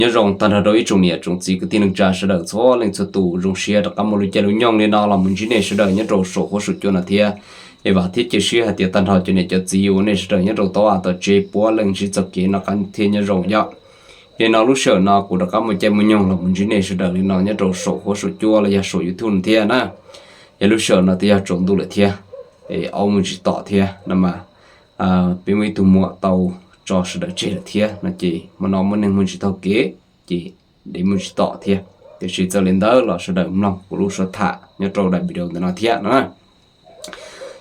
Nyob zoo tag nrho rau ib tsoom niam tsoom txiv kwv tij neej tsa sawv daws txhua leej txhua tus, zoo siab rov qab muaj lub caij lub nyoog li no los mus ntsib nej sawv daws nyob rau saum huab saum cua no thiab. Es vam thiab cia siab hais tias tag nrho cov niam cov txiv uas nej sawv daws nyob rau tau av tom tsev puav leej ntsib txoj kev noj qab thiab nyob zoo yom. Li no lub sij hawm no kuv rov qab muaj caij muaj nyoog los mus ntsib nej sawv daws li no nyob rau saum huab saum cua los yog saum YouTube no thiab na. Yog lub sij hawm no twb yog tsaus ntuj lawm thiab, es aub muaj tsis tom thiab no mas, peb muaj ib tug muam tau tso sawv daws tseg lawm thiab no ces hmo no muaj neeg muaj tsis taug kev, ces dev muaj tsis tom thiab. Tiam sis txawm li ntawd los sawv daws mloog kuv lub suab tham nyob rau daim video ntawm no thiab no.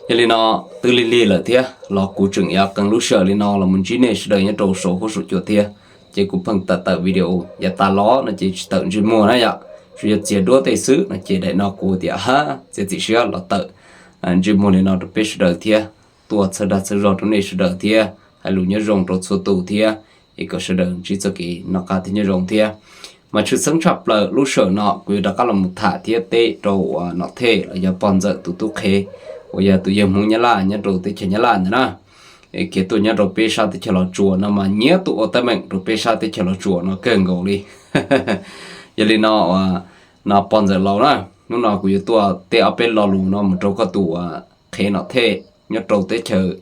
Yog li no twb lig lig lawm thiab los kuv tseem yuav qee lub sij hawm li no los mus ntsib nej sawv daws nyob rau saum huab saum cua thiab. Ces kuv pheej tawm tawm video yav tas los no ces tsis tawm ntsej muag na yom, tsuas yog txiav duab tej xwb no ces daim no kuv tias ha txiav txim siab los tawm ntsej muag li no rau peb sawv daws thiab, tuaj txhawb dag txhawb zog rau nej sawv daws thiab, hais lus nyob zoo rau txhua tus thiab, es kom sawv daws ntsib txoj kev noj qab thiab nyob zoo thiab. Mas tshwj xeeb tshaj plaws lub sij hawm no kuv yuav rov qab los mus tham thiab teb rau uas Nom Thej los yog pog ntxawm tus tub qhe uas yog tus yawg Hmoob Nyab Laj nyob rau teb chaws Nyab Laj ntawd na. Khiav tuaj nyob rau peb sab teb chaws Los Tsuas no mas nyiam tuaj ua teeb meem rau peb sab teb chaws Los Tsuas no kawg nkaus li. Yog li no, no pog ntxawm laus na, hnub no kuv yuav tuaj teb ob peb lo lus no mus rau koj tus qhe Nom Thej nyob rau teb chaws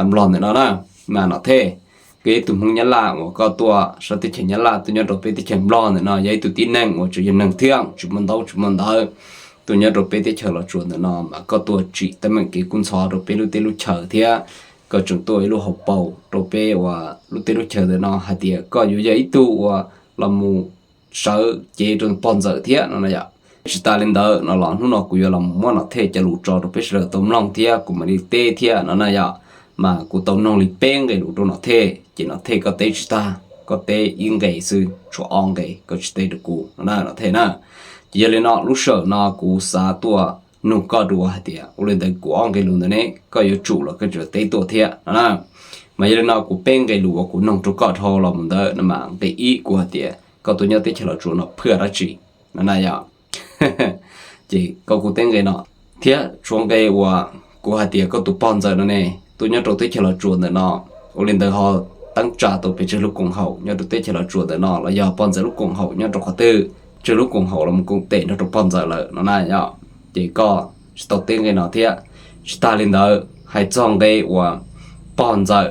Nplog ntawm no na. Mas Nom Thej, koj yog ib tug Hmoob Nyab Laj uas koj tuaj sab teb chaws Nyab Laj tuaj nyob rau peb teb chaws Nplog ntawm no, yog ib tug tib neeg uas tseem yog neeg thiab tsis muaj ntaub tsis muaj ntawv, tuaj nyob rau peb teb chaws Los Tsuas ntawm no mas koj tuaj tsim teeb meem kev kub ntxhov rau peb lub teb lub chaws thiab koj tseem tuaj ua ib lub hauv paus rau peb uas lub teb lub chaws ntawm no hais tias koj yuav yog ib tug uas los mus sawv cev rau pog ntxawm thiab no na yom. Tsis tas li ntawd no los hnub no kuv yuav los muab Nom Thej cov lus tso rau peb sawv daws tau mloog thiab kuv mam li teb thiab no na yom. Mas kuv tau noog li peb nqe lus rau Nom Thej ces Nom Thej koj teb tsis tag, koj teb ib nqe xwb, tshuav ob nqe koj tsis teb rau kuv no na Nom Thej na. Ces yog li no lub sij hawm no kuv xav tuaj nug koj dua hais tias ua li ntawd kuv ob nqe lus ntawd ne koj yuav tsum los koj tseem teb tuaj thiab no na. Mas yog li no kuv peb nqe lus uas kuv noog rau koj dhau los mus ntawd no mas nqe ib kuv hais tias koj tuaj nyob teb chaws Los Tsuas no phwaj dab tsi no na yom. Ces koj kuj teb nqe no thiab tshuav nqe uas kuv hais tias koj tus pog ntxawm no ne tuaj nyob rau teb chaws Los Tsuas ntawm no, ua li ntawd ho teeb tsa tau pes tsawg lub koom haum nyob rau teb chaws Los Tsuas ntawm no los yog pog ntxawm lub koom haum nyob rau qhov twg, tsawg lub koom haum los mus koom tes nrog rau pog ntxawm lawm no na yom. Ces koj tsis tau teb nqe no thiab. Tsis tas li ntawd hais txog nqe uas pog ntxawm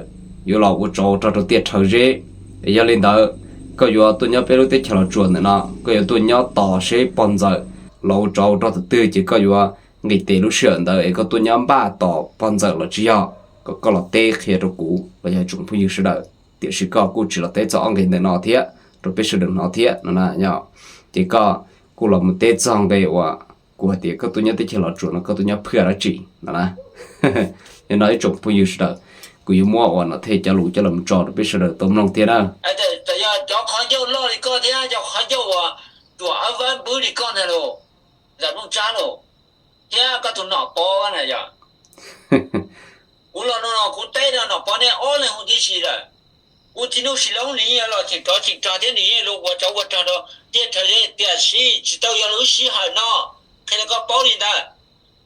yuav los ua tsov ua rog rau Tiaj Rhawv Zeb, es yog li ntawd koj yuav tuaj nyob peb lub teb chaws Los Tsuas ntawm no koj yuav tuaj nyob tos seb pog ntxawm los ua tsov ua rog thaum twg ces koj yuav nqis tes lub sij hawm ntawd es koj tuaj nyob npaj tos pog ntxawm los tsis yog? Kom koj los teb qhia rau kuv los yog tsoom phooj ywg sawv daws. Tiam sis koj kuj tsis los teb txog ob nqe ntawm no thiab rau peb sawv daws hnov thiab no na yom. Ces koj kuj los mus teb txog nqe uas kuv hais tias koj tuaj nyob teb chaws Los Tsuas no koj tuaj nyob phwaj dab tsi no na. Yog no ib tsoom phooj ywg sawv daws, kuv yuav muab uas Nom Thej cov lus coj los tso rau peb sawv daws tau mloog thiab na. Yog cov qhov ncauj loj li koj thiab cov qhov ncauj uas tuam ab vab npwb li koj ntag los, zam nuj tsab los, thiab koj tus Nom Pov na yog. Kuv los no kuv teb rau Nom Pov nej ob leeg hu tib si lawm. Kuv txiv Nuj Sis Loob nws yeej los cheem rov cheem rog thiab nws yeej los ua tsov ua rog rau Tiaj Rhawv Zeb, tiam sis tsis tau yog lub sij hawm no. Qhia rau koj paub li ntawd.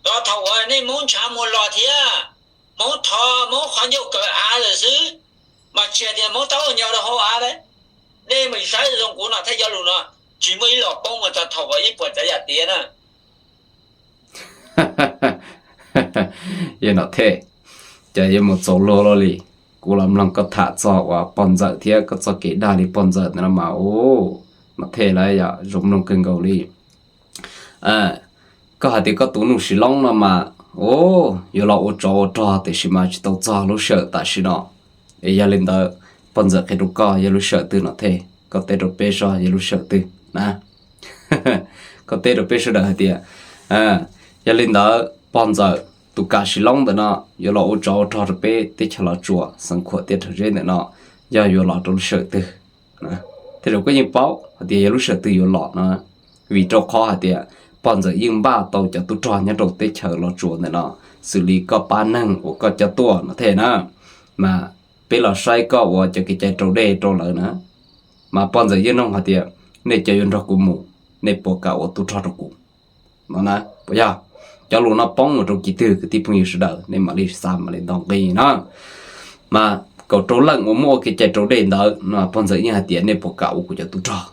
Rau thaum uas nej Hmoob ntshav muag los thiab Hmoob thov Hmoob qhov ncauj kawm av lawm xwb, mas tsis hais tias Hmoob tau nyo rau hauv av. Nej mus saib zoo kuv Nom Thej cov lus no, tsis muaj ib los poob mus txog thaum uas ib puas tsav yam tiav na. Yog Nom Thej, cas yuav mus txaus luag luaj li. Kuv los mloog koj tham txog uas pog ntxawm thiab koj txoj kev dag li pog ntxawm ntawd no mas, u, Nom Thej lawv yog zoo mloog kawg nkaus li. Koj hais tias koj tus Nuj Sis Loob no mas, u, yuav los ua tsov ua rog tiam sis mas tsis tau txog lub sij hawm tam sim no. Es yog li ntawd, pog ntxawm qhia rau koj yog lub sij hawm twg Nom Thej, koj teb rau peb zog yog lub sij hawm twg na. Koj teb rau peb sawv daws hais tias, yog li ntawd pog ntxawm tus Kam Sis Loob ntawm no yuav los ua tsov ua rog rau peb teb chaws Los Tsuas xeev khuam Tiaj Rhawv Zeb ntawm no, yog yuav los rau lub sij hawm twg? Tej zaum koj yeej paub hais tias yog lub sij hawm twg yuav los no, vim rau qhov hais tias pog ntxawm yeej npaj tau cov tub rog nyob rau teb chaws Los Tsuas ntawm no xws li koj pab neeg uas koj coj tuaj no thiab na. Mas peb los saib koj ua cov kev cai raus dej rau lawv na. Mas pog ntxawm yeej nug hais tias, nej cov yuav nrog kuv mus, nej puas kam ua tub rog rau kuv? No na, puas yog? Cov lus no poob mus rau kis twg kwv tij phooj ywg sawv daws nej mam li xav mam li nto nqi na. Mas kaum rau leej uas muab ua kev cai raus dej ntawd no, pog ntxawm yeej hais tias nej puas kam ua kuv cov tub rog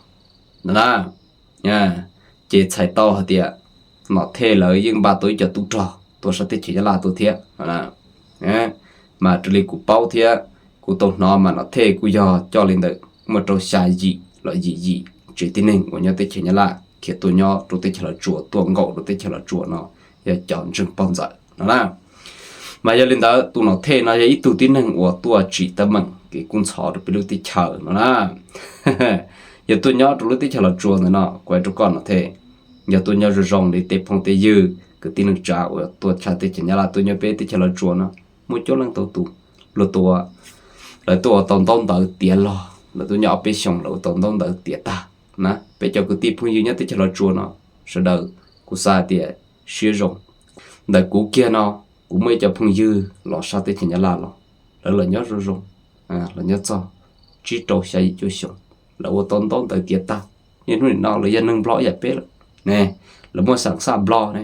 no na. Ces txhais tau hais tias Nom Thej lawv yeej npaj tau ib co tub rog tuaj sab teb chaws Nyab Laj tuaj thiab. Mas raws li kuv paub thiab kuv tau hnov mas Nom Thej kuj yog coj li ntawm muaj rau xya yim los yim yim tsev tib neeg uas nyob teb chaws Nyab Laj khiav tuaj nyob rau teb chaws Los Tsuas, tuaj nkaum rau teb chaws Los Tsuas no yog cov ntseeg pog ntxawm no na. Mas yog li ntawd tus Nom Thej no yog ib tug tib neeg uas tuaj tsim teeb meem kev kub ntxhov rau peb lub teb chaws no na. Yog tuaj nyob rau lub teb chaws Los Tsuas ntawm no, kuv hais rau koj Nom Thej, yog tuaj nyob zoo zoo li tej phooj tej ywg kwv tij neej tsa uas tuaj tshaj teb chaws Nyab Laj tuaj nyob peb teb chaws Los Tsuas no, muaj coob leej ntau tus. Luag tuaj, lawv tuaj ua tau ntaub ntawv tiav log, lawv tuaj nyob ob peb xyoos lawv ua tau ntaub ntawv tiav tag na. Peb cov kwv tij phooj ywg nyob teb chaws Los Tsuas no, sawv daws kuv xav hais tias siab zoo. Ntawm kuv kiag no, kuv muaj ib co phooj ywg los sab teb chaws Nyab Laj los, lawv los nyob zoo zoo, los nyob txog tsib rau xya yim cuaj xyoo, lawv ua tau ntaub ntawv tiav tag. Niaj hnub nim no lawv yog neeg Nplog ib yam peb lawm ne, lawv muaj xam xaj Nplog ne,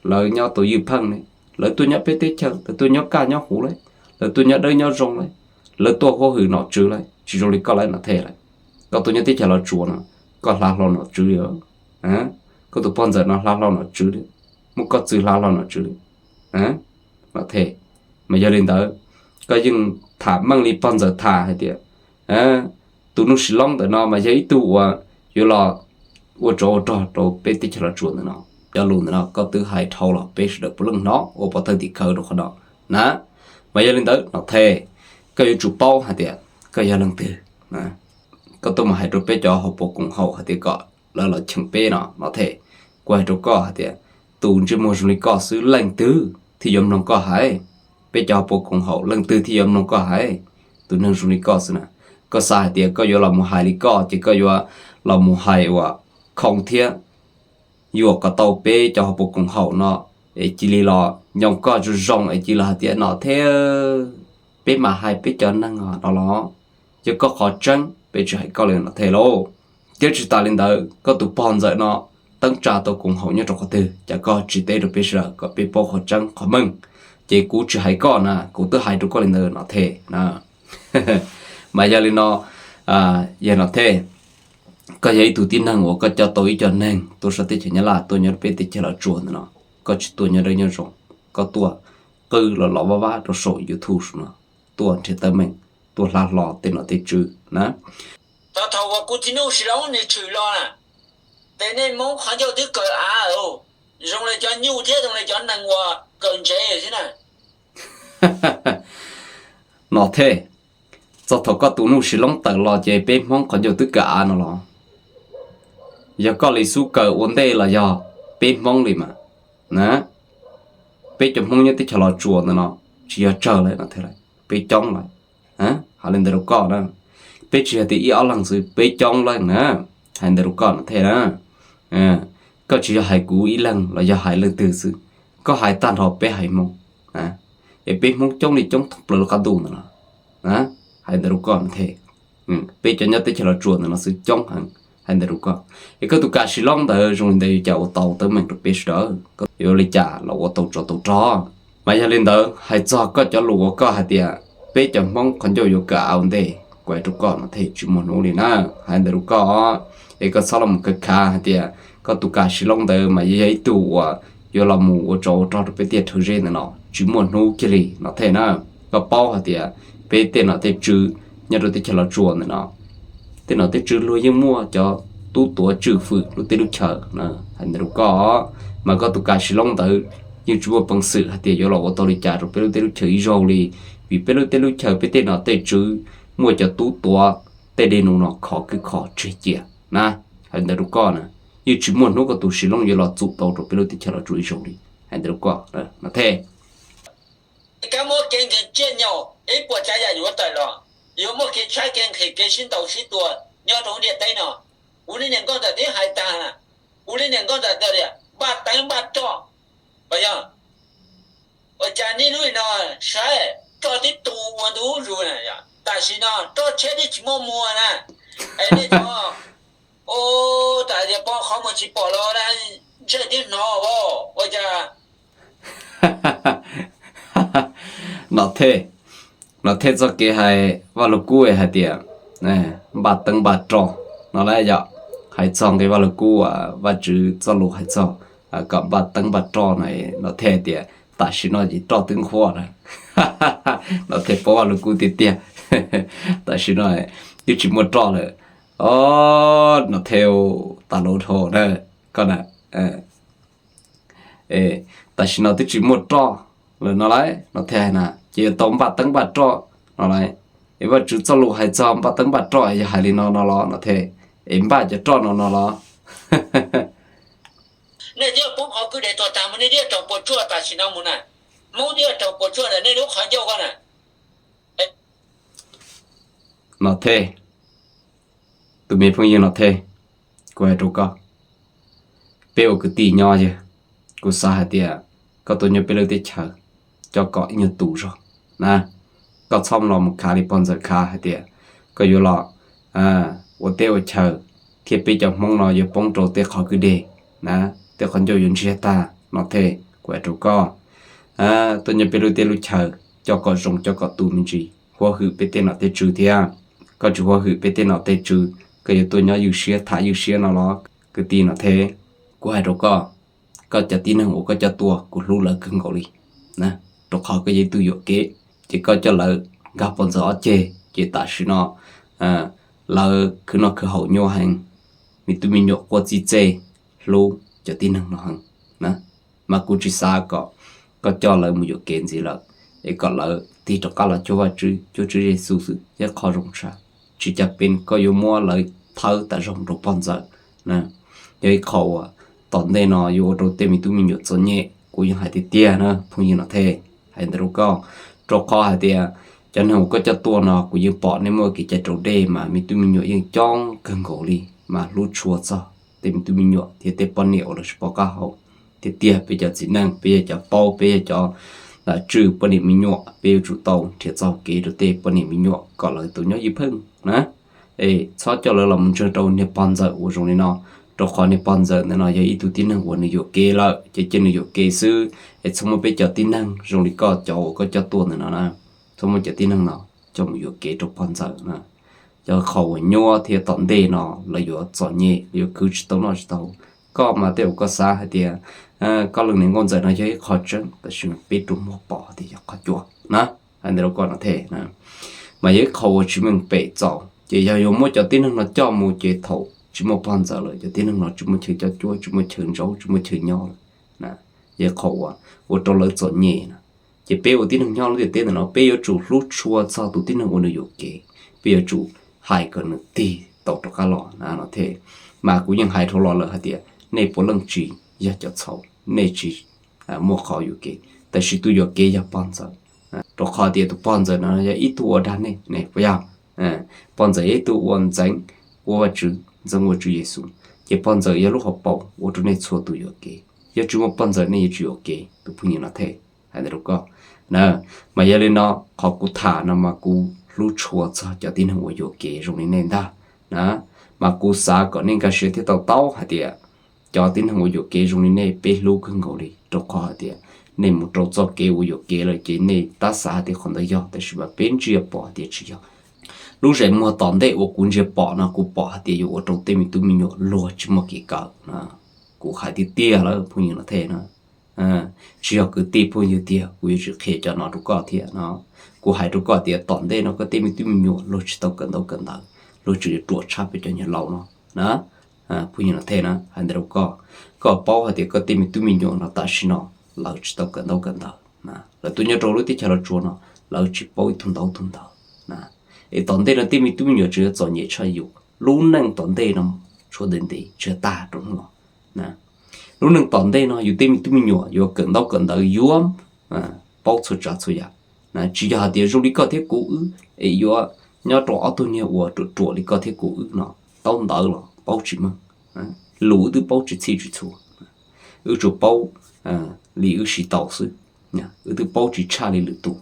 lawv nyob tau ywj pheej ne, lawv tuaj nyob peb teb chaws, lawv tuaj nyob kaj nyob huv lawm, lawv tuaj nyob dawb nyob zoo lawm, lawv tuaj huab hwm nom tswv lawm, tsis zoo li koj lawm Nom Thej lawm. Koj tuaj nyob teb chaws Los Tsuas no, koj hla hlo nom tswv li, koj tus pog ntxawm no hla hlo nom tswv li, muaj koj txwv hla hlo nom tswv li. Nom Thej, mas yog li ntawd, koj yeej tham meej li pog ntxawm tham hais tias tus Nuj Sis Loob ntawm no mas yog ib tug uas yuav los ua tsov ua rog rau peb teb chaws Los Tsuas ntawm no. Cov lus ntawm no koj twb hais dhau los peb sawv daws puav leej hnov ua pov thawj tim khawv rau qhov no na. Mas yog li ntawd Nom Thej, koj yuav tsum paub hais tias koj yog leej twg. Koj tuaj mus hais rau peb cov hauv paus koom haum hais tias kom lawv los cheem peb no Nom Thej, kuv hais rau koj hais tias tus ntsej muag zoo li koj xwb leej twg thiaj yuav mloog koj hais? Peb cov hauv paus koom haum leej twg thiaj yuav mloog koj hais? Tus neeg zoo li koj xwb na, koj xav hais tias koj yuav los mus hais li koj ces koj yuav los mus hais uas khoo thiab yuam kom tau peb cov hauv paus koom haum no es cia li los nyob koj zoo zoo es cia li los hais tias Nom Thej, peb mam hais peb cov neeg no los. Yog koj qhov tseeb peb tsis hais koj li Nom Thej lauj. Thiab tsis tas li ntawd koj tus pog ntxawm no teeb tsa tau koom haum nyob rau qhov twg cas koj tsis teb rau peb sawv daws kom peb paub qhov tseeb qhov meej? Ces kuv tsis hais koj na, kuv twb hais rau koj li ntawd Nom Thej na. Mas yog li no, yog Nom Thej, koj yog ib tug tib neeg uas koj coj tau ib co neeg tuaj sab teb chaws Nyab Laj tuaj nyob peb teb chaws Los Tsuas ntawm no, koj tsis tuaj nyob dawb nyob zoo, koj tuaj qw los los vaj vab rau saum YouTube no, tuaj nrhiav teeb meem, tuaj hla hlo tej nom tej tswv na. Thaum uas kuv txiv Nuj Sis Loob nws tshwm los na, ces nej Hmoob qhov ncauj twb kawg av, zoo li cov nyuj thiab zoo li cov nees uas kawm ntsev xwb na. Nom Thej, txog thaum koj tus Nuj Sis Loob tawm los ces peb Hmoob qhov ncauj twb kawg av no los? Yog koj li xub kawg ua ntej los yog peb Hmoob li mas? Na, peb cov Hmoob nyob teb chaws Los Tsuas ntawm no tsis yog tsawg lawm Nom Thej, peb coob lawm. Hais li ntawd rau koj na, peb tsis yog tias ib ob leeg xwb, peb coob leej na. Hais ntawd rau koj Nom Thej na, koj tsis yog hais kuv ib leeg los yog hais leej twg xwb, koj hais tag nrho peb haiv Hmoob, es peb Hmoob coob li coob thoob plaws lub qab ntuj ntawm no. Hais ntawd rau koj Nom Thej, peb cov nyob teb chaws Los Tsuas ntawm no xwb coob heev. Hais ntawd rau koj, es koj tus Kas Sis Loob ntawd zoo li ntawd yuav cas ua tau teeb meem rau peb sawv daws? Koj yuav li cas los ua tau tsov tau rog? Mas yog li ntawd hais txog koj cov lus uas koj hais tias peb cov Hmoob qhov ncauj yuav kawg av ua ntej, kuv hais rau koj Nom Thej, tsis muaj hnub li na. Hais ntawd rau koj, es koj txhob los mus khav khav hais tias koj tus Kas Sis Loob ntawd mas yog ib tug uas yuav los mus ua tsov ua rog rau peb tej rhawv zeb ntawm no, tsis muaj hnub kiag li Nom Thej na. Koj paub hais tias peb tej nom tej tswv nyob rau teb chaws Los Tsuas ntawm no, tej nom tej tswv luag yeej muaj cov tub tuav tswj fwm lub teb lub chaws. Hais ntawd rau koj, mas koj tus Kas Sis Loob ntawd yeej tsis muaj peev xwm hais tias yuav los ua tau li cas rau peb lub teb lub chaws ib zaug li, vim peb lub teb lub chaws peb tej nom tej tswv muaj cov tub tuav tej dej num no khov kwj khov tseg cia na. Hais ntawd rau koj na, yeej tsis muaj hnub koj tus Sis Loob yuav los txum tau rau peb lub teb chaws Los Tsuas ib zaug li. Hais ntawd rau koj Nom Thej. Kab muab kev nkees tsiaj nyaum ib puas tsav yam yuav tawm los, yuav muaj kev tshaib kev nqhis kev sib ntaus sib tua nyob rau ntiaj teb no. Kuv li niam nkauj ntawm twb hais tag na, kuv li niam nkauj ntawm tias npaj teev npaj roj, yog ua cas niaj hnub no saib roj tib tu ua ntu zus na, tam sim no roj tsheb twb tsis muaj muag na, es nej cov, tas tias pov qhov muag tsis pom los ntsej twb hnov ua cas. Nom Thej, Nom Thej txoj kev hais Vaj Lug Kub hais tias npaj teeb npaj roj no las yom, hais txog nqe Vaj Lug Kub, Vajtswv txoj lus hais txog kom npaj teeb npaj roj no, Nom Thej tias tam sim no ces roj twb nqhuab na. Nom Thej paub Vaj Lug Kub tiag tiag. Tam sim no twb tsis muaj roj lawm. Os, Nom Thej, tas lus dhau na, koj na. Tam sim no twb tsis muaj roj lawm no las, Nom Thej hais na, ces yuav tau npaj teeb npaj roj no las. Es Vajtswv txoj lus hais txog npaj teeb npaj roj yog hais li no no los Nom Thej, es npaj cov roj no no los? Nej twb poob qhov kwj deg tuag tag mus, nej twb raug puas tsuaj tam sim no mus na. Hmoob twb raug puas tsuaj ntawm nej lub qhov ncauj ko na. Nom Thej, tus me phooj ywg Nom Thej, kuv hais rau koj, peb ua kwv tij nyob yog, kuv xav hais tias koj tuaj nyob peb lub teb chaws coj kom ib nyuag tus zog na, koj txhob los mus khav li pog ntxawm khav hais tias koj yuav los ua teb ua chaw thiab peb cov Hmoob no yuav poob rau tej qhov kwj deg na, tej qhov ncauj yuav ntsiag tag. Nom Thej, kuv hais rau koj, tuaj nyob peb lub teb lub chaw coj kom zoo coj kom tu me ntsis, huab hwm peb tej nom tej tswv thiab. Koj tsis huab hwm peb tej nom tej tswv, koj yuav tuaj nyob ywj siab tham ywj siab no los? Kwv tij Nom Thej, kuv hais rau koj, koj cov tib neeg uas koj coj tuaj kuv hlub lawv kawg nkaus li, rau qhov koj yog ib tug yuam kev, ces koj coj lawv nkag pog ntxawm ob ceg ces tam sim no lawv khwv noj khwv haus nyuaj heev, me tub me nyuam quaj txij txej, hlub cov tib neeg no heev. Mas kuv tsis xav kom koj coj lawv mus yuam kev ntxiv lawm, es kom lawv tig rov qab los cuag Vajtswv, cuag Tswv Yexus xwb yog qhov zoo tshaj. Tsis cas pes koj yuav muab lawv thawb tas zog rau pog ntxawm. Yog ib qho uas tom ntej no yuav ua rau tej me tub me nyuam txom nyem, kuv yeej hais tiag tiag na phooj ywg Nom Thej, hais ntawd rau koj. Rau qhov hais tias cov neeg uas koj coj tuaj no kuv yeej pom nej muaj kev cai raus dej mas me tub me nyuam yeej coob kawg nkaus li, mas hlub tshua txog tej me tub me nyuam thiab tej poj niam uas lawv tsis pom qab hau. Tiag tiag peb cov txiv neej, peb yog cov paub, peb yog cov tswj poj niam me nyuam, peb yuav tsum tau nrhiav txoj kev rau tej poj niam me nyuam kom lawv tau nyob ywj pheej na. Es txhob coj lawv los mus ntseeg rau niag pog ntxawm uas zoo li no, rau qhov niag pog ntxawm ntawm no yog ib tug tib neeg uas nws yuam kev lawm ces cia nws yuam kev xwb. Es txhob muab peb cov tib neeg zoo li koj cov uas koj coj tuaj ntawm no na, txhob muab cov tib neeg no coj mus yuam kev rau pog ntxawm na. Yog qhov uas nyuaj thiab tom ntej no lawv yuav txom nyem, lawv yuav khwv tsis tau noj tsis tau haus. Koj mas tej uas koj xav hais tias koj leej niam nkauj ntxawm no yog ib qho tseeb, tab sis peb rua muag pom tias yog qhov cua na. Hais ntawd rau koj Nom Thej, mas yog ib qho uas tsis meej pem txaus. Ces yog yuav muab cov tib neeg no coj mus ces thaum tsis muaj pog ntxawm lawm cov tib neeg no tsis muaj chaw coj cuab, tsis muaj chaw ntsaub, tsis muaj chaw nyob lawm. Yog ib qho uas ua rau lawv txom nyem na. Ces peb ua tib neeg nyob lub ntiaj teb ntawm no peb yuav tsum hlub tshua txog tus tib neeg uas nws yuam kev, peb yuav tsum hais kom nws tig tau rov qab los na Nom Thej. Mas kuv yeej hais dhau los lawm hais tias nej puav leej tsis yog cov txhaum, nej tsis muaj qhov yuam kev, tab sis tus yuam kev yog pog ntxawm. Rau qhov tias tus pog ntxawm no yog ib tug uas dag nej ne puas yog? Pog ntxawm yog ib tug uas ntxeev, ua Vajtswv, ntxeev ua Tswv Yexus, ces pog ntxawm yog lub hauv paus ua rau nej txhua tus yuam kev. Yog tsis muaj pog ntxawm nej yuav tsis yuam kev tus phooj ywg Nom Thej, hais ntawd rau koj na. Mas yog li no qhov kuv tham no mas kuv hlub tshua txog cov tib neeg uas yuam kev zoo li nej ntag na. Mas kuv xav kom nej nkag siab thiab to taub hais tias cov tib neeg uas yuam kev zoo li nej peb hlub kawg nkaus li, rau qhov hais tias nej mus rau txoj kev uas yuam kev lawm ces nej tab xav hais tias qhov ntawd yog, tab sis mas peb ntsia pom hais tias tsis yog. Lub zeem muag tom ntej uas kuv ntsia pom no kuv pom hais tias yuav ua rau tej me tub me nyuam luag tsis muaj kev kawm. Kuv hais tiag tiag lawm phooj ywg Nom Thej na. Tsis yog kwv tij phooj ywg tiag, kuv yuav tsis qhia cov no rau koj thiab no. Kuv hais rau koj tias tom ntej no koj tej me tub me nyuam luag tsis tau kawm ntaub kawm ntawv, luag tseem yuav ruam tshaj peb cov nyuag laus no na. Phooj ywg Nom Thej na, hais ntawd rau koj, koj paub hais tias koj tej me tub me nyuam no tam sim no lawv tsis tau kawm ntaub kawm ntawv, lawv tuaj nyob rau lub teb chaws Los Tsuas no lawv tsis paub ib tug ntaub ib tug ntawv. Es tom ntej no tej me tub me nyuam tseem yuav txom nyem tshaj yus. Lub neej tom ntej no tshuav ntev ntev tsis tag rau hnub no. Lub neej tom ntej no yus tej me tub me nyuam yuav kawm ntaub kawm ntawv, yuav paub txhua tsav txhua yam. Tsis yog hais tias zoo li koj thiab kuv wb es yuav nyob rau ob tug niag uas ruam ruam li koj thiab kuv wb no, taub ntawv los paub tsis meej, lus wb twb paub tsis txhij tsis txhua. Wb tsuas paub li wb siv tau xwb, wb twb paub tsis tshaj li lwm tus.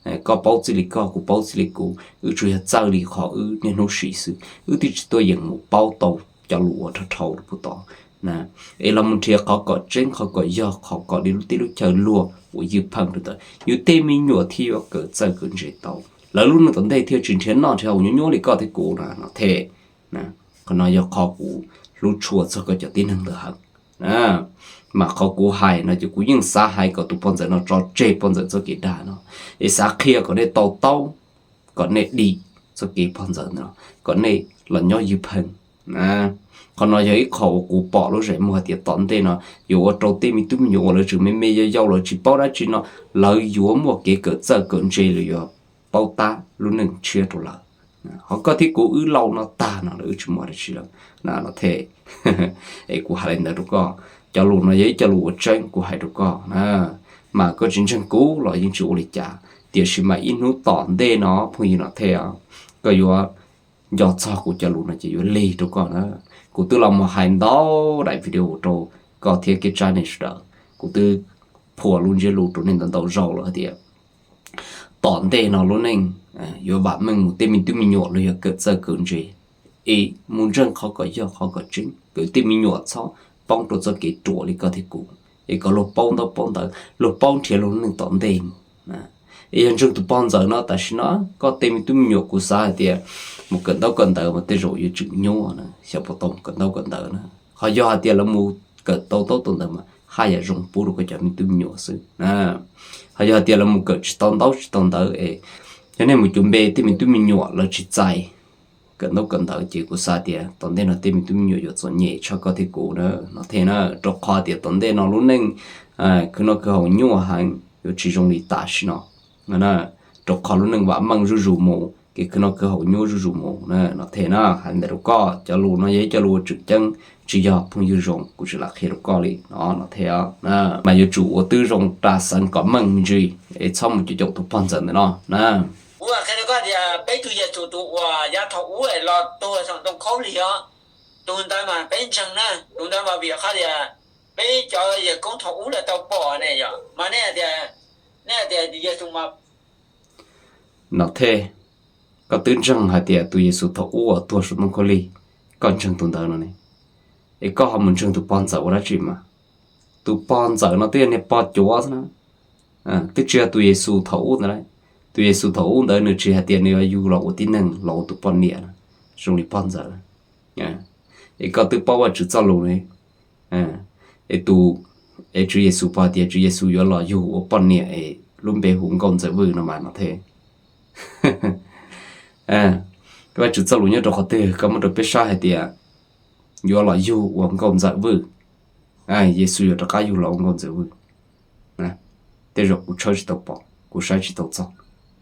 Koj paub txij li koj, kuv paub txij li kuv, wb tsuas yog txawj li qhov wb niaj hnub siv xwb, wb twb tsis tuaj yeem mus paub tau cov lus uas dhau dhau rau puag tod. Es los mus nrhiav qhov kom tseeb, qhov kom yog, qhov kom li lub teb lub chaw luag uas ywj pheej rau ntawd, yus tej me nyuam thiaj yuav kawm txawj kawm ntse tau. Lawv lub neej tom ntej thiaj tsis nrhiav noj nrhiav haus nyuaj nyuaj li koj thiab kuv no no thiab. Qhov no yog qhov kuv hlub tshua txog koj cov tib neeg ntawd heev. Mas qhov kuv hais no ces kuv yeej xav hais kom tus pog ntxawm no tso tseg pog ntxawm txoj kev dag no, es xav qhia kom nej to taub, kom nej dim txoj kev pog ntxawm no, kom nej los nyob ywj pheej. Qhov no yog ib qho uas kuv pom lub zeem muag hais tias tom ntej no yuav ua rau tej me tub me nyuam uas lawv tseem me me yau yau, lawv tsis paub dab tsi no, lawv yuav muaj kev kawm txawj kawm ntse, lawv yuav paub tab lub neej tshiab rau lawv. Ho koj thiab kuv wb laus no tag no lawv wb tsis muaj dab tsi lawm no thiab. Es kuv hais li ntawd rau koj, cov lus no yog ib co lus uas tseeb kuv hais rau koj na. Mas koj tsis ntseeg kuv los yeej tsis ua li cas, tiam sis mas ib hnub tom ntej no phooj ywg no thiab, koj yuav nco txog kuv cov lus no ces yuav lig rau koj na. Kuv twb los mus hais ntau daim video rau koj thiab kev tsa nej sawv daws. Kuv twb phua lub ntsiab lus rau nej ntau ntau zaus lawm hais tias tom ntej no lub neej yuav vam meej mus tej me tub me nyuam los yog kawm txawj kawm ntse, es mus ntseeg qhov kom yog qhov kom tseeb, kom tej me nyuam txhob poob rau txoj kev ruam li koj thiab kuv, es kom luag paub ntaub paub ntawv, luag paub nrhiav luag neej tom ntej mus. Es yog ntseeg tus pog ntxawm no tam sim no, koj tej me tub me nyuam kuv xav hais tias mus kawm ntaub kawm ntawv mas tej zaum yuav tseem nyuaj na, xyov puas tau mus kawm ntaub kawm ntawv na. Ho yog hais tias lawv mus kawm tau ntaub tau ntawv mas haj yam zoo pub rau koj cov me tub me nyuam xwb na. Ho yog hais tias lawv mus kawm tsis tau ntaub tsis tau ntawv es yog nej mus cuag npe tej me tub me nyuam lawv tsis txais kawm ntaub kawm ntawv ces kuv xav tias tom ntej no tej me tub me nyuam yuav txom nyem tshaj koj thiab kuv na no thiab na. Rau qhov tias tom ntej no lub neej khwv noj khwv haus nyuaj heev, yuav tsis zoo li tam sim no. Rau qhov lub neej vam meej zuj zus mus, kev khwv noj khwv haus nyuaj zuj zus mus na no thiab na. Hais ntawd rau koj, cov lus no yog ib co lus uas tseem ceeb, tsis yog phooj ywg zoo kuv tsis lam qhia rau koj li no no thiab. Mas yuav tsum ua tib zoo ras xeev kom meej me ntsis es txhob mus caum caum tus pog ntxawm ntawm no na. Kuv qhia rau koj tias peb tug Yexus tus uas yav thaum ub los tuag saum ntoo khaub lig os, tus ntawd mas peb ntseeg na, tus ntawd mas vim qhov tias peb cov yawg koob thaum ub los tau pom ne yom, mas nej tias, nej tias Yexus mas no thiab, koj twb ntseeg hais tias tus Yexus thaum ub uas tuag saum ntoo khaub lig, koj ntseeg tus ntawd no ne, es koj ho mus ntseeg tus pog ntxawm ua dab tsi mas? Tus pog ntxawm no twb yog niag pog cuav xwb na, twb tsis yog tus Yexus thaum ub ntawd. Tus Yexus thaum ub ntawd nws tsis hais tias nws yuav yug los ua tib neeg los ua tus poj niam na, zoo li pog ntxawm. Es koj twb paub Vajtswv txoj lus ne, es tus, es Tswv Yexus pom tias Tswv Yexus yuav los yug ua poj niam es lub npe hu Nkauj Ntxawm Vwj no mas no thiab. Vajtswv txoj lus nyob rau qhov twg koj muab rau peb saib hais tias yuav los yug ua Nkauj Ntxawm Vwj, Yexus yuav rov qab yug los ua Nkauj Ntxawm Vwj? Tej zaum kuv tshawb tsis tau pom, kuv saib tsis tau txog.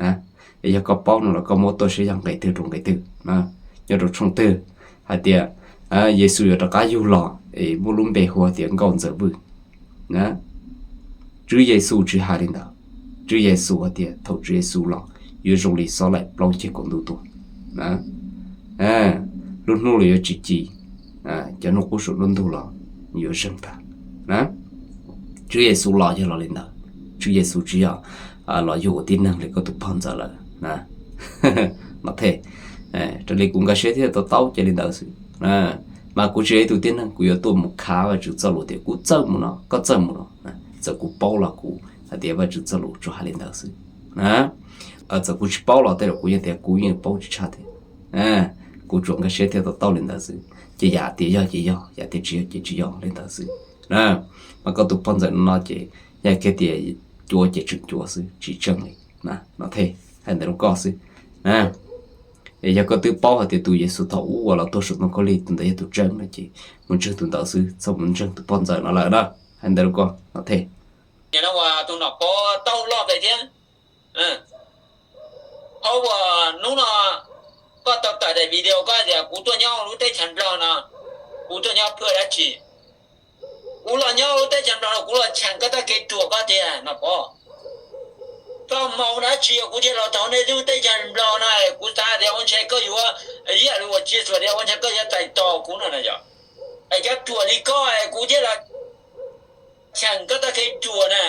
Es yog koj paub no los koj muab tuaj seb yog nqe twg rau nqe twg, nyob rau tshooj twg hais tias Yexus yuav rov qab yug los es muaj lub npe hu tias Nkauj Ntxawm Vwj. Tswv Yexus tsis hais li ntawd. Tswv Yexus hais tias thaum Tswv Yexus los yuav zoo li xob laim plaub ceg kaum ntuj tuaj. Lub hnub los yuav tsis ci, cov hnub qub saum nruab ntug los yuav zeeg tag. Tswv Yexus los yog los li ntawd, Tswv Yexus tsis yog los yug ua tib neeg li koj tus pog ntxawm lawm na. No thiab, raws li kuv nkag siab thiab to taub ces li ntawd xwb. Mas kuv tsis yog ib tug tib neeg kuv yuav tuaj mus khav Vajtswv txoj lus tias kuv txawj mus no, koj txawj mus no. Txawm kuv paub los kuv hais tias Vajtswv txoj lus tsuas hais li ntawd xwb. Txawm kuv tsis paub los tej zaum kuv yeej tias kuv yeej paub tsis tshaj thiab. Kuv tsuas nkag siab thiab to taub li ntawd xwb, ces yam tias yog ces yog, yam tias tsis yog ces tsis yog li ntawd xwb. Mas koj tus pog ntxawm no ces yog kiag tias cuav ces tseem cuav xwb tsis tseeb li. No thiab, hais ntawd rau koj xwb. Es yog koj twb paub hais tias tus Yexus thaum ub uas los tuag saum ntoo khaub lig tus ntawd yog tus tseeb no ces mus ntseeg tus ntawd xwb, txhob mus ntseeg tus pog ntxawm no lawm na. Hais ntawd rau koj no thiab. Tus nom pov tau loj pem thiab. Hauv uas hnub no koj tau tawm daim video koj tias kuv tuaj nyob lub teb chaws Nplog no, kuv tuaj nyob phuaj dab tsi? Kuv los nyob lub teb chaws Nplog no kuv los cheem koj txoj kev ruam koj tiag nom pov. Koj mus dab tsi kuv thiaj los tau nej lub teb chaws Nplog no? Kuv xav tias ua ntshe koj yuav, ib yam li uas Tswv Yexus tias ua ntshe koj yuav txais tos kuv no na yom. Es cov ruam li koj kuv thiaj los cheem koj txoj kev ruam na.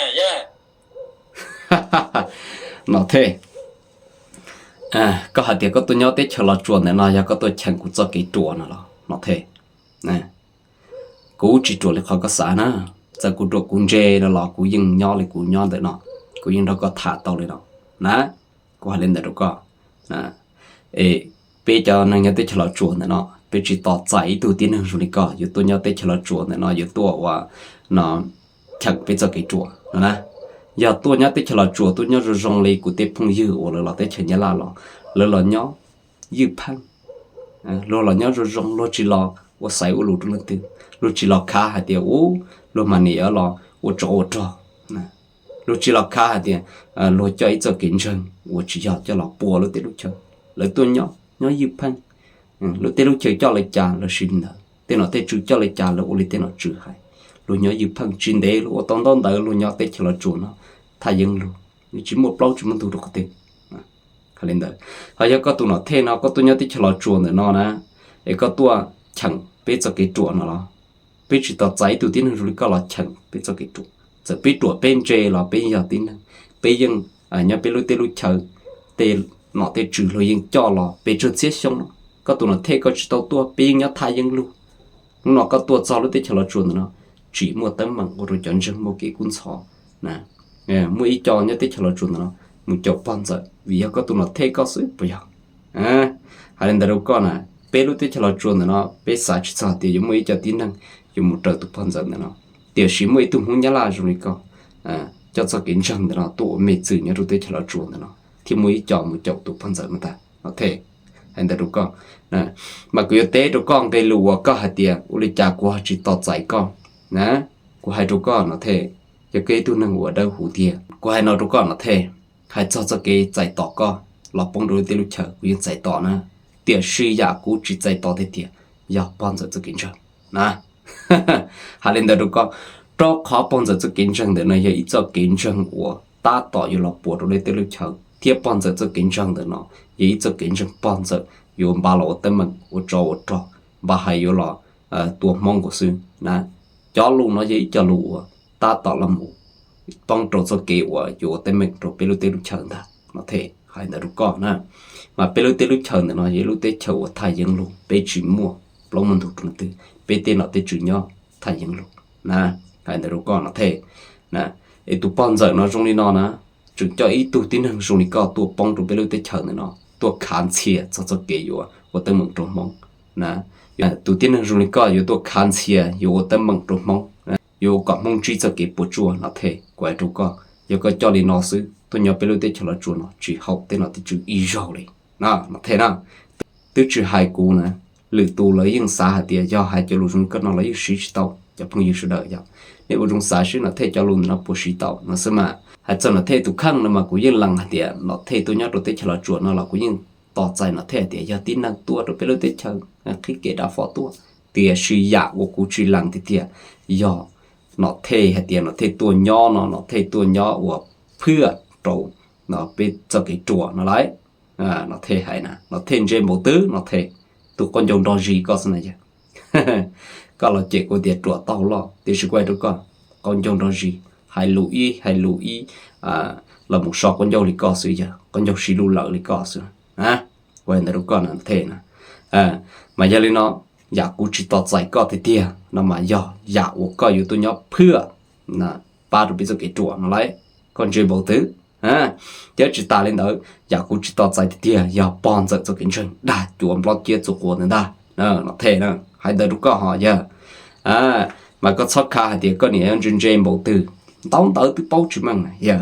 No thiab, koj hais tias koj tuaj nyob teb chaws Los Tsuas ntawm no yog koj tuaj cheem kuv txoj kev ruam no los no thiab? Kuv tsis ruam li qhov koj xav na. Txawm kuv ruam kuv ntse no los kuv yeej nyob li kuv nyob ntawm no, kuv yeej nrog koj tham tau li no na. Kuv hais li ntawd rau koj. Es peb cov neeg nyob teb chaws Los Tsuas ntawm no, peb tsis tos txais ib tug tib neeg zoo li koj yuav tuaj nyob teb chaws Los Tsuas ntawm no yuav tuaj ua no cheem peb txoj kev ruam no na. Yog tuaj nyob teb chaws Los Tsuas tuaj nyob zoo zoo li kuv tej phooj ywg uas lawv los teb chaws Nyab Laj los, lawv los nyob ywj pheej, luag los nyob zoo zoo, luag tsis los ua xaiv ua lus rau leej twg, luag tsis los khav hais tias ub, luag mas nim yuav los ua tsov ua rog, luag tsis los khav hais tias luag coj ib txoj kev ntseeg uas tsis yog coj los pua lub teb lub chaw. Lawv tuaj nyob, nyob ywj pheej. Lub teb lub chaw coj li cas lawv siv li ntawd, tej nom tej tswv coj li cas lawv ua li tej nom tswv hais. Luag nyob ywj pheej, tsis ntev luag ua tau ntaub ntawv luag nyob teb chaws Los Tsuas no thaj yeeb lug, tsis muaj plaub tsis muaj ntug rau qhov twg. Hais li ntawd, ho yog koj tus nom thej no koj tuaj nyob teb chaws Los Tsuas ntawm no na, es koj tuaj cheem peb txoj kev ruam no los, peb tsis tos txais ib tug tib neeg zoo li koj los cheem peb txoj kev ruam. Txawm peb ruam peb ntse los peb yeej yog tib neeg, peb yeej nyob peb lub teb lub chaw, tej nom tej tswv luag yeej coj los pes tsawg txhiab xyoo no. Koj tus nom thej koj tsis tau tuaj peb yeej nyob thaj yeeb lug. Hnub no koj tuaj txog lub teb chaws Los Tsuas ntawm no, tsim muaj teeb meem ua rau cov ntseeg muaj kev kub ntxhov na. Muaj ib co nyob teb chaws Los Tsuas ntawm no mus caum pog ntxawm vim yog koj tus nom thej koj xwb puas yog? Hais li ntawd rau koj na, peb lub teb chaws Los Tsuas ntawm no peb xav tsis txog tias yuav muaj ib co tib neeg yuav mus raws tus pog ntxawm ntawm no, tiam sis muaj ib tug Hmoob Nyab Laj zoo li koj coj txoj kev ntseeg ntawm no tuaj ua me txwm nyob rau teb chaws Los Tsuas ntawm no, thiaj muaj ib co mus caum tus pog ntxawm no ntag no thiaj. Hais ntawd rau koj, mas kuv yuav teb rau koj nqe lus uas koj hais tias ua li cas kuv ho tsis tos txais koj na. Kuv hais rau koj no thiaj, yog koj ib tug neeg uas dawb huv tiag, kuv hais no rau koj no thiaj, hais txog txoj kev txais tos koj los poob rau lub teb lub chaw kuv yeej txais tos na, tiam sis yam kuv tsis txais tos tiag tiag yog pog ntxawm txoj kev ntseeg na. Hais li ntawd rau koj, rau qhov pog ntxawm txoj kev ntseeg ntawm no yog ib txoj kev ntseeg uas tab tom yuav los puas rau lub teb lub chaw, thiab pog ntxawm txoj kev ntseeg ntawm no yog ib txoj kev ntseeg pog ntxawm yuav npaj los ua teeb meem ua tsov ua rog, npaj hais yuav los tua Hmoob nkaus xwb na. Cov lus no yog ib co lus uas tab tom los mus poob rau txoj kev uas yuav ua teeb meem rau peb lub teb lub chaw ntag no thiaj. Hais ntawd rau koj na, mas peb lub teb lub chaw ntawm no yog ib lub teb chaws uas thaj yeeb lug, peb tsis muaj plaub muaj ntug rau leej twg, peb tej nom tej tswv nyob thaj yeeb lug na. Hais ntawd rau koj no thiaj, es tus pog ntxawm no zoo li no na, tseem coj ib tug tib neeg zoo li koj tuaj poob rau peb lub teb chaws ntawm no tuaj khav ntxhias txog txoj kev yuav ua teeb meem rau Hmoob na. Tus tib neeg zoo li koj yuav tuaj khav ntxhias yuav ua teeb meem rau Hmoob, yuav ua kom Hmoob ntsib txoj kev puas tsuaj no thiaj. Kuv hais rau koj, yog koj coj li no xwb tuaj nyob peb lub teb chaws Los Tsuas no tsis haum tej nom tej tswv ib zaug li no thiaj na. Twb tsis hais kuv na, lwm tus lawv yeej xav hais tias yog hais cov lus zoo li koj no los yeej siv tsis tau. Cov phooj ywg sawv daws yog nej ua zoo xav seb nom thej cov lus ntawm no puas siv tau no xwb mas. Hais txog nom thej tus kheej no mas kuv yeej lees hais tias nom thej tuaj nyob rau teb chaws Los Tsuas no los kuv yeej tos txais nom thej hais tias yog tib neeg tuaj rau peb lub teb chaws qhib kev dav fob tuaj. Tiam sis yam uas kuv tsis lees tiag tiag yog nom thej hais tias nom thej tuaj nyob no nom thej tuaj nyob ua phwaj rau peb txoj kev ruam no lauj. Nom thej hais na, nom thej ntse npaum twg no thiaj, tus qaub ncaug nrog zis koj xwb na yog. Koj los cem kuv tias ruam tau loj tiam sis kuv hais rau koj, qaub ncaug nrog zis, hais lus ib hais lus ib, los mus so qaub ncaug li koj xwb yog, qaub ncaug siv lus lawm li koj xwb. Kuv hais ntawd rau koj na thiaj na. Mas yog li no, yam kuv tsis tos txais koj tiag tiag no mas yog yam uas koj yuav tuaj nyob phwaj pab rau peb txoj kev ruam no lauj. Koj ntse npaum twg? Thiab tsis tas li ntawd, yam kuv tsis tos txais tiag tiag yog pog ntxawm txoj kev ntseeg dag cuav nplob ciab txua quav ntawd ntag. Nom thej na, hais ntawd rau koj ho yog. Mas koj txhob khav hais tias koj niam ntse ntse npaum twg, ntaub ntawv twb paub tsis meej na yog.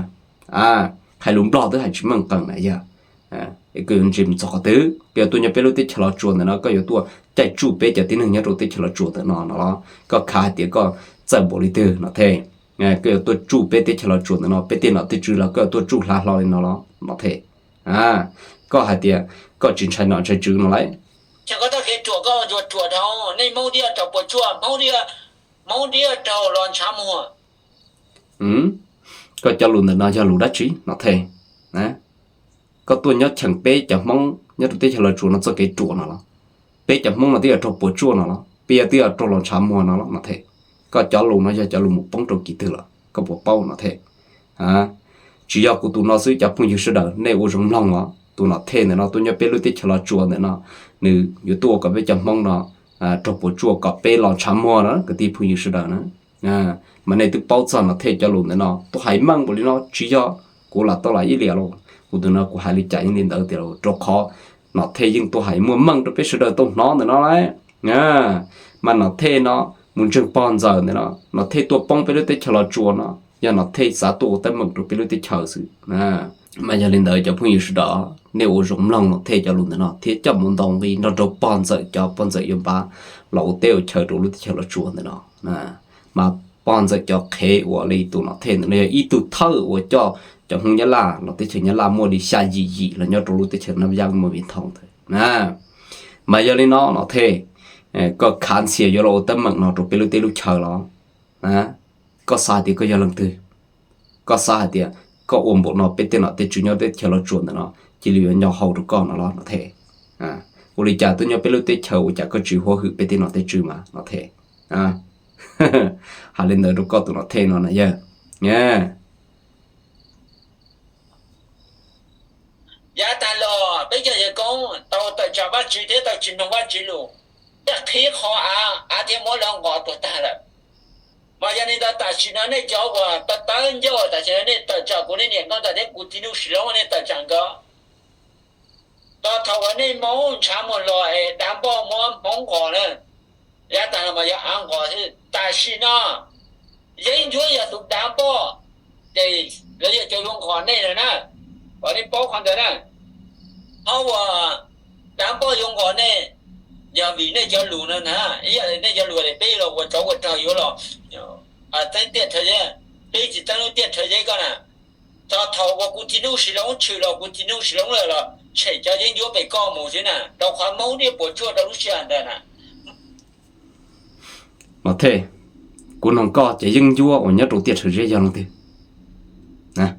Hais lus Nplog twb hais tsis meej qees na yog. Koj yuav ntse mus txog qhov twg? Koj yuav tuaj nyob peb lub teb chaws Los Tsuas ntawm no koj yuav tuaj caij tsuj peb cov tib neeg nyob rau teb chaws Los Tsuas ntawm no no los? Koj khav hais tias koj txawj npaum li twg no thiaj? Koj yuav tuaj tsuj peb teb chaws Los Tsuas ntawm no, peb tej nom tej tswv los koj yuav tuaj tsuj hla hlo li no los no thiaj? Koj hais tias koj tsis ntshai nom ntshai tswv no lauj. Ces koj txoj kev ruam koj yuav ruam dhau, nej Hmoob thiaj rau puas tsuaj, Hmoob thiaj, Hmoob thiaj rau los ntshav muag. Koj cov lus ntawm no yog lus dab tsi no thiaj? Koj tuaj nyob cheem peb cov Hmoob nyob rau teb chaws Los Tsuas no txoj kev ruam no los? Peb cov Hmoob no twb yog raug puas tsuaj no los? Peb yog twb yog raug los ntshav muag no los no thiaj? Koj cov lus no yog cov lus mus poob rau kis twg lawm koj puas paub no thiaj? Tsis yog kuv tus no xwb, cov phooj ywg sawv daws nej ua zoo mloog os, tus nom thej ntawm no tuaj nyob peb lub teb chaws Los Tsuas ntawm no, nws yuav tuaj ua kom peb cov Hmoob no raug puas tsuaj kom peb los ntshav muag na kwv tij phooj ywg sawv daws na. Mas nej twb paub txog Nom Thej cov lus ntawm no, tuaj hais meej npaum li no tsis yog kuv lam tau lam ib liam los, kuv tus no kuv hais li cas yeej li ntawd tiag lauj, rau qhov Nom Thej yeej tuaj hais muaj meej rau peb sawv daws tau hnov ntawm no lauj. Mas Nom Thej no mus ntseeg pog ntxawm ntawm no, Nom Thej tuaj poob peb lub teb chaws Los Tsuas no, yog Nom Thej xav tuaj ua teeb meem rau peb lub teb chaws xwb. Mas yog li ntawd cov phooj ywg sawv daws, nej ua zoo mloog Nom Thej cov lus ntawm no thiab coj mus ntaus nqi nrog rau pog ntxawm cov, pog ntxawm yuav npaj los ua teb ua chaw rau lub teb chaws Los Tsuas ntawm no. Mas pog ntxawm cov qhev uas li tus Nom Thej ntawm no yog ib tug thawj uas coj cov Hmoob Nyab Laj los teb chaws Nyab Laj muaj li xya yim yim los nyob rau lub teb chaws Nab Yaj Muas Vis Thoos ntawd. Mas yog li no Nom Thej, koj khav ntxhias yuav los ua teeb meem no rau peb lub teb lub chaw los? Koj xav hais tias koj yog leej twg? Koj xav hais tias koj ua npaum no peb tej nom tej tswv nyob teb chaws Los Tsuas ntawm no cia li yuav nyo hau rau koj no los Nom Thej? Ua li cas tuaj nyob peb lub teb chaws ua cas koj tsis huab hwm peb tej nom tej tswv mas Nom Thej? Hais li ntawd rau koj tus Nom Thej no na yawg. Yav tag los peb cov yawg koob tau tawm tsam Vajtswv thiab tau tsis mloog Vajtswv lus, thiaj qhib qhov av, av thiaj muab lawv nqos tuag tag lawm. Mas yog li ntawd tam sim no nej cov uas tawv tawv ncauj, tam sim no nej tawm tsam kuv, nej niam nkauj ntxawm thiab kuv txiv Nuj Sis Loob, nej tawm tsam nkawd. Txog thaum uas nej Hmoob ntshav muag los es dav npoj muab Hmoob nqos na, yav tag los mas yog av nqos xwb. Tam sim no Yeeb Ncuab yog tus dav npoj, ces lawv yog cov yuav nqos nej lawm na, kom nej paub qhov ntawd na. Qhov uas dav npoj yuav nqos nej yog vim nej cov lus no na, ib yam li nej cov lus tias peb los ua tsov ua rog yuav los txeeb tiaj rhawv zeb, peb tsis txeeb lub tiaj rhawv zeb koj na. Txog thaum uas kuv txiv Nuj Sis Loob tshwm los kuv txiv Nuj Sis Loob lawm los tshem cov Yeeb Ncuab pem koj mus xwb na, rau qhov Hmoob thiaj puas tsuaj rau lub sij hawm ntawd na. Nom Thej, kuv noog koj, cov Yeeb Ncuab uas nyob rau tiaj rhawv zeb yog leej twg?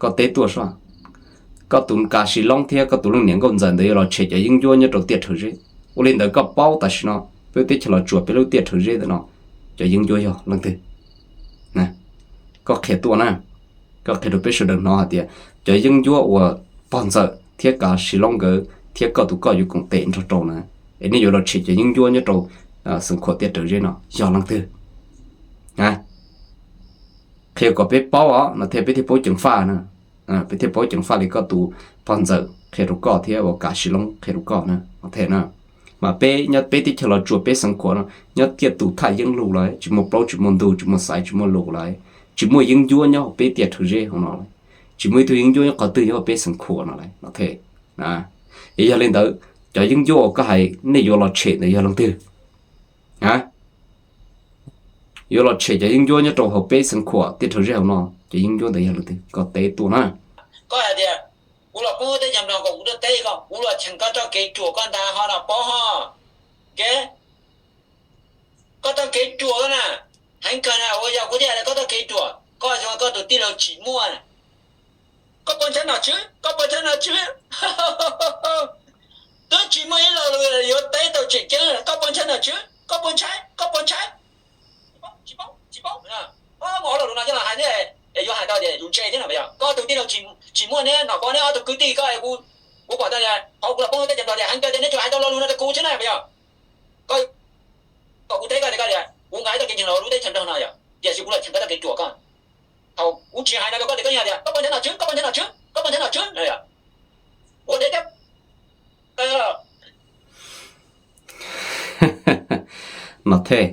Koj teb tuaj soj. Koj tus Kav Sis Loob thiab koj tus leej niam nkauj ntxawm ntawd yuav los tshem cov Yeeb Ncuab nyob rau tiaj rhawv zeb. Ua li ntawd koj paub tam sim no peb lub teb chaws Los Tsuas, peb lub tiaj rhawv zeb ntawm no, cov Yeeb Ncuab yog leej twg? Koj qhia tuaj na. Koj qhia rau peb sawv daws hnov hais tias cov Yeeb Ncuab uas pog ntxawm thiab Kav Sis Loob nkawd thiab koj tus koj yuav koom tes nrog rau na, es nej yuav los tshem cov Yeeb Ncuab nyob rau Xeev Khuam tiaj rhawv zeb no yog leej twg? Qhia kom peb paub os no thiaj peb thiaj paub ceev faj na. Peb thiaj paub ceev faj li koj tus pog ntxawm qhia rau koj thiab uas Kav Sis Loob qhia rau koj na. Mas peb nyob peb teb chaws Los Tsuas peb Xeev Khuam no nyob tiaj tus thaj yeeb lug lawm, tsis muaj plaub tsis muaj ntug, tsis muaj xaiv tsis muaj lus lawm, tsis muaj Yeeb Ncuab nyob hauv peb tiaj rhawv zeb hauv no lawm, tsis muaj ib tug Yeeb Ncuab nyob qhov twg nyob hauv peb Xeev Khuam no lawm no thiaj. Es yog li ntawd, cov Yeeb Ncuab uas koj hais nej yuav los tshem ntawd yog leej twg? Yuav los tshem cov Yeeb Ncuab nyob rau hauv peb Xeev Khuam tiaj rhawv zeb hauv no, cov Yeeb Ncuab ntawd yog leej twg? Koj teb tuaj na. Koj hais tias kuv los poob teb chaws Nplog kom kuv tuaj teb koj, kuv los cheem koj txoj kev ruam koj ntag ho no paub ho. Kev, koj txoj kev ruam koj na, heev kawg na, ua yog kuv thiaj hais tias koj txoj kev ruam, koj zoo koj tus tij laug Tsim Muaj. Koj puas ntshai nom tswv? Koj puas ntshai nom tswv? Twb tsis muaj ib lo lus yuav teb tau tseem ceeb. Koj puas ntshai nom tswv? Koj puas ntshai? Koj puas ntshai? Tsis paub, tsis paub, tsis paub. Muaj ob lo lus no coj los hais thiab, yuav hais tau tias yus ntse thiab no yog koj tus tij laug Tsim Muaj neb, nom Pov neb ob tug kwv tij koj, kuv pom tau tias qhov kuv los poob teb chaws Nplog tias heev kawg tias neb tsuas hais tau lo lus no rau kuv xwb na yog. Koj kom kuv teb koj tias koj tias kuv nqa ib txoj kev ntseeg los lub teb chaws Nplog no yog, tiam sis kuv los cheem koj txoj kev ruam koj. Thaum kuv tsis hais no rau koj tias koj yeej hais tias koj puas ntshai nom tswv, koj puas ntshai nom tswv, koj puas ntshai nom tswv no yog. Ua teb thiab. Nom Thej,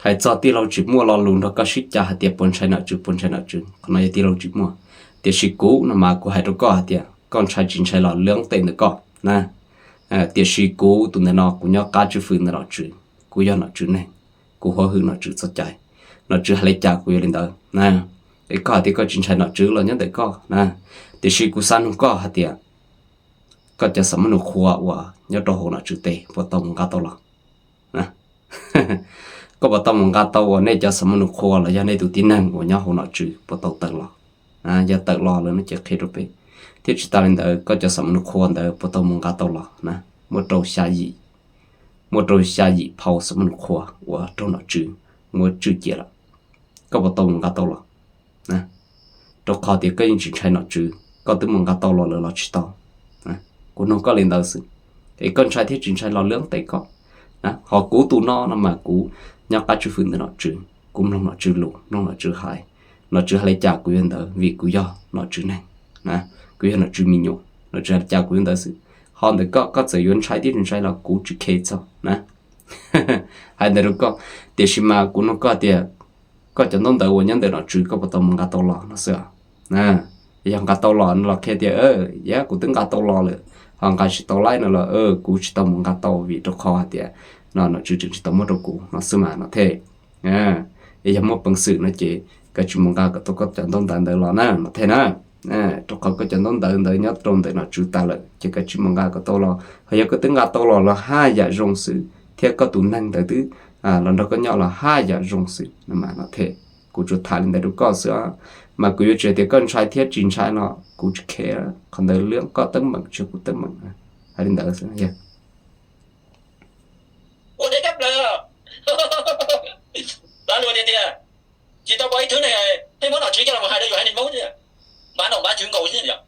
hais txog tij laug Tsim Muaj lo lus nrog koj sib cav hais tias puas ntshai nom tswv, puas ntshai nom tswv, qhov no yog tij laug Tsim Muaj. Tiam sis kuv no mas kuv hais rau koj hais tias koj ntshai tsis ntshai los lwm tej ntawm koj na. Tiam sis kuv tus ntawm no kuv nyob qab tswj fwm ntawm nom tswv, kuv yog nom tswv neeg, kuv huab hwm nom tswv txoj cai. Nom tswv hais li cas kuv yuav li ntawd na. Es koj hais tias koj tsis ntshai nom tswv los nyob ntawm koj na. Tiam sis kuv xav nug koj hais tias koj cov xam mab nus qhua uas nyob rau hauv nom tswv tes puas tau mus nqa tau los? Koj puas tau mus nqa tau uas nej cov xam mab nus qhua los yog nej tus tib neeg uas nyob hauv nom tswv puas tau tawm los? Yog tawm los lawm no ces qhia rau peb. Thiab tsis tas li ntawd koj cov xam mab nus qhua ntawd puas tau mus nqa tau los na? Muaj rau xya yim, muaj rau xya yim phau xam mab nus qhua uas raug nom tswv muab tswj cia lawm. Koj puas tau mus nqa tau los? Rau qhov tias koj yeej tsis ntshai nom tswv, koj twb mus nqa tau los lawm los tsis tau? Kuv nug koj li ntawd xwb. Es koj ntshai thiab tsis ntshai los lwm tej koj. Ho kuv tus no no mas kuv nyob qab tswj hwm ntawm nom tswv, kuv mloog nom tswv lus, mloog nom tswv hais. Nom tswv hais li cas kuv yuav ntawd vim kuv yog nom tswv neeg, kuv yog nom tswv me nyuam, nom tswv hais li cas kuv yuav ntawd xwb. Ho ntawm koj, koj txawm yuav ntshai thiab tsis ntshai los kuv tsis khe txog na. Hais ntawd rau koj, tiam sis mas kuv nug koj tias, koj cov ntaub ntawv uas nyob ntawm nom tswv koj puas tau mus nqa tau los no xwb? Yog nqa tau los no los qhia tias, yog kuv twb nqa tau los lawm, ho nqa tsis tau laib no los kuv tsis tau mus nqa tau vim rau qhov hais tias no nom tswv tseem tsis tau muab rau kuv no xwb mas no thiaj. Yog muaj peev xwm no ces koj tsis mus nqa kom tau koj cov ntaub ntawv ntawd los na no thiaj na. Rau qhov koj cov ntaub ntawv ntawd nyob rau ntawm nom tswv tas lawm ces koj tsis mus nqa kom tau los. Ho yog koj twb nqa tau los los haj yam zoo xwb, thiab koj tus neeg ntawd twb los nrog koj nyob los haj yam zoo xwb no mas no thiaj. Kuv tsuas tham li ntawd rau koj xwb, mas kuv yuav tsis hais tias koj ntshai thiab tsis ntshai no, kuv tsis khe. Qhov ntawd liab koj teeb meem tsis yog kuv teeb meem, hais li ntawd xwb. Ua deb kab plaws. Lawv luag tiag tiag, tsis tau pom ib tug neeg thiaj muab nom tswv coj los hais rau yus haiv neeg Hmoob, npav nom npav tswv nkaus xwb yom.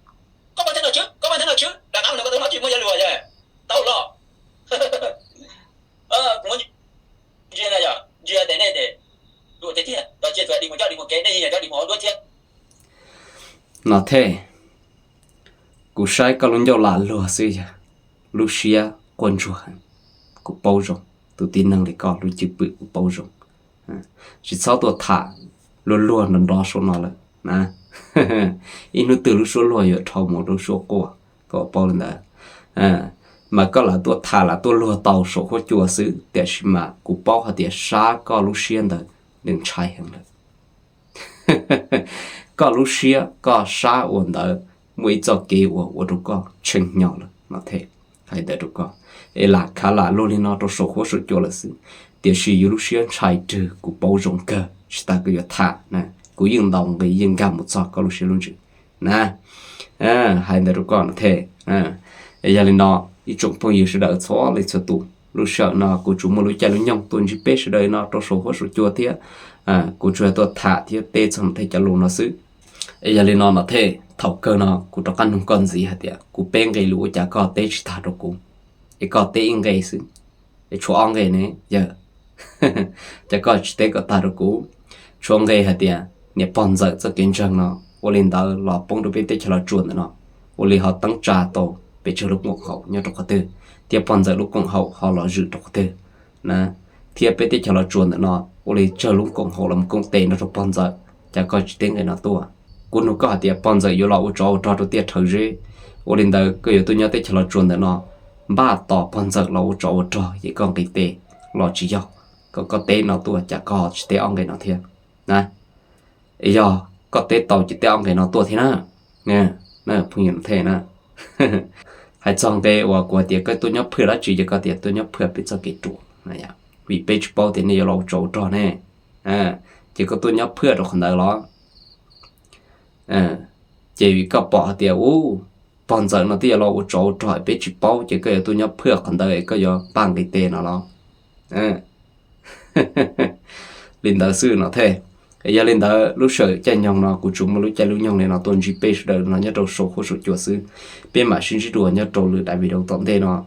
Koj mas thiab nom tswv, koj mas thiab nom tswv, rov qab mus nrog koj tus nom tswv muaj yog luag tau los. Kuv ntsia na yog ntsia tes nej ces luag tiag tiag, los cia txawm dim mus coj dim mus kev, nej yeej yog coj dim mus hauv duab thiab. No thiaj, kuv saib koj lub ncauj lam luag xwb yog lub siab quaj ntsuag heev. Kuv paub zoo, tus tib neeg li koj lub cwj pwm kuv paub zoo. Tsis txhob tuaj tham luag luag nrov nrov saum no lawm na. Ib hnub twg lub suab luag yuav dhau mus lub suab quaj, koj paub li ntawd. Mas koj lam tuaj tham lam tuaj luag tau saum huab cua xwb, tiam sis mas kuv paub hais tias sab koj lub siab ntawd nws ntshai heev lawm. Koj lub siab koj sab ua ntawd muaj ib txoj kev uas ua rau koj tshee hnyo lawm no thiaj hais ntawd rau koj. Es lam khav lam luag li no rau saum huab saum cua lawm xwb, tiam sis yus lub siab ntshai rwg kuv paub zoo kawg, tsis tas koj yuav tham na, kuv yeej ntaus nqi yeej nkag mus txog koj lub siab lub ntsws na. Hais ntawd rau koj no thiaj. Yog li no, ib tsoom phooj ywg sawv daws txhua leej txhua tus, lub sij hawm no kuv tsuas muaj lub caij lub nyoog tuaj ntsib peb sawv daws no rau saum huab saum cua thiab. Kuv tsuas yog tuaj tham thiab teb txog no thiaj cov lus no xwb. Es yog li no no thiaj thaum kawg no kuv rov qab nug koj ntxiv hais tias kuv peb nqe lus ua cas koj teb tsis tag rau kuv, es koj teb ib nqe xwb, es tshuav ob nqe ne yawg, cas koj tsis teb kom tag rau kuv? Tshuav nqe hais tias niam pog ntxawm txoj kev ntseeg no ua li ntawd los poob rau peb teb chaws Los Tsuas ntawm no, ua li ho teeb tsa tau pes tsawg lub koom haum nyob rau qhov twg, thiab pog ntxawm lub koom haum ho los zwm rau qhov twg na, thiab peb teb chaws Los Tsuas ntawm no ua li tsawg lub koom haum los koom tes nrog rau pog ntxawm, cas koj tsis teb nqe no tuaj? Kuv nug koj hais tias pog ntxawm yuav los ua tsov ua rog rau tiaj rhawv zeb, ua li ntawd koj yuav tuaj nyob teb chaws Los Tsuas ntawm no npaj tos pog ntxawm los ua tsov ua rog ces koj nqis tes los tsis yog, kom koj teb no tuaj cas koj tsis teb ob nqe no thiab na? Yog koj teb tau ces teb ob nqe no tuaj thiab na. Phooj ywg no thiaj na. Hais txog nqe uas kuv hais tias koj tuaj nyob phwj dab tsi ces koj tias tuaj nyob phwj peb txoj kev ruam, vim peb tsis paub tias nej yuav los ua tsov ua rog ne, ces koj tuaj nyob phwj rau qhov ntawd los? Ces vim koj pom hais tias u, pog ntxawm no twb yuav los ua tsov ua rog peb tsis paub ces koj yuav tuaj nyob phwj qhov ntawd es koj yuav npaj nqis tes no los? Li ntawd xwb no thiaj. Yog li ntawd lub sij hawm caij nyoog no kuv tsuas muaj lub caij lub nyoog li no tuaj ntsib peb sawv daws no nyob rau saum huab saum cua xwb. Peb mam sib ntsib dua nyob rau lwm daim video tom ntej no.